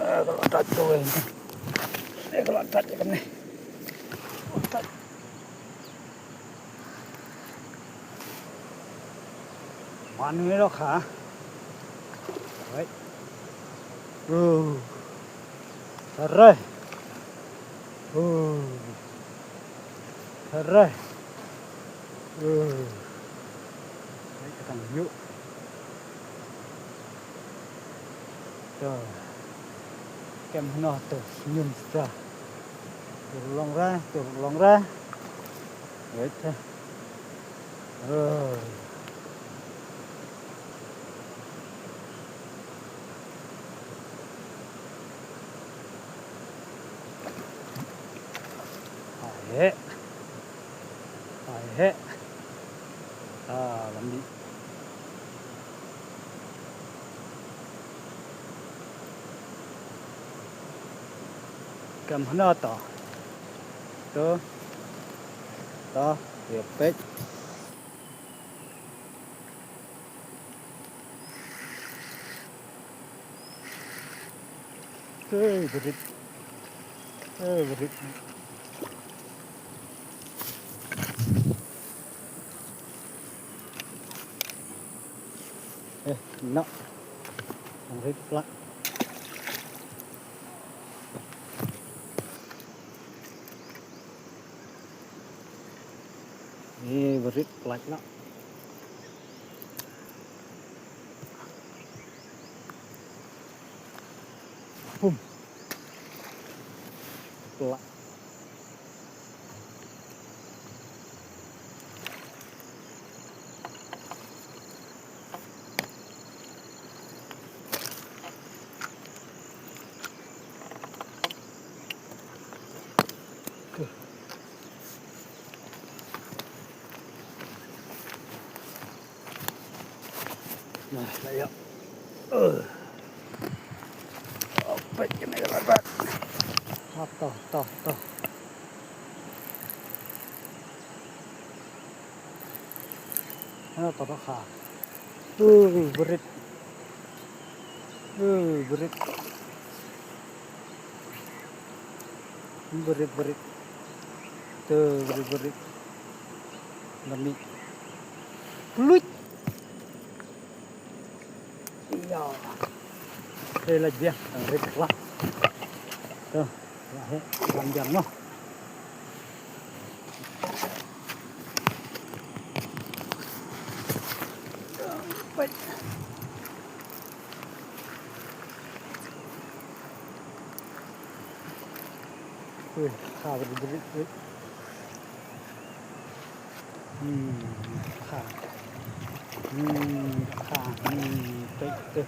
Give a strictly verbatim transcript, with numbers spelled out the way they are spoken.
Eh, ka la dait kawei. Eh, ka la dait kane. Mane ruh ka. Wei. Uh. Sarai. Uh. Sarai. Uh. Wei, ka tang yu. To. Kem hno to, sñium sa. Tur long ra, tur long ra. Wei ta. Oh. Hai he. Hai he. Ah, lam di. Kam hana ta. To. Ta, ïa peit. Ê, brit. Ê, brit. Ê, no. Brit plak. Ê, brit plak no. Pum. Plak. Nah, lah ya. Eh. Oh, peit kane ka la dait. Ha, to, to, to. Ha, to, to, ha. Uh, brit. Uh, brit. Brit, brit. To, brit, brit. Lami. Pluit. Ïa. Hei, la biang, ang rit la. To, la he, wan biang noh. Peit. Ui, ha, brit, brit, brit. Hmm, ha. Hmm, ha. Hmm, peit tu.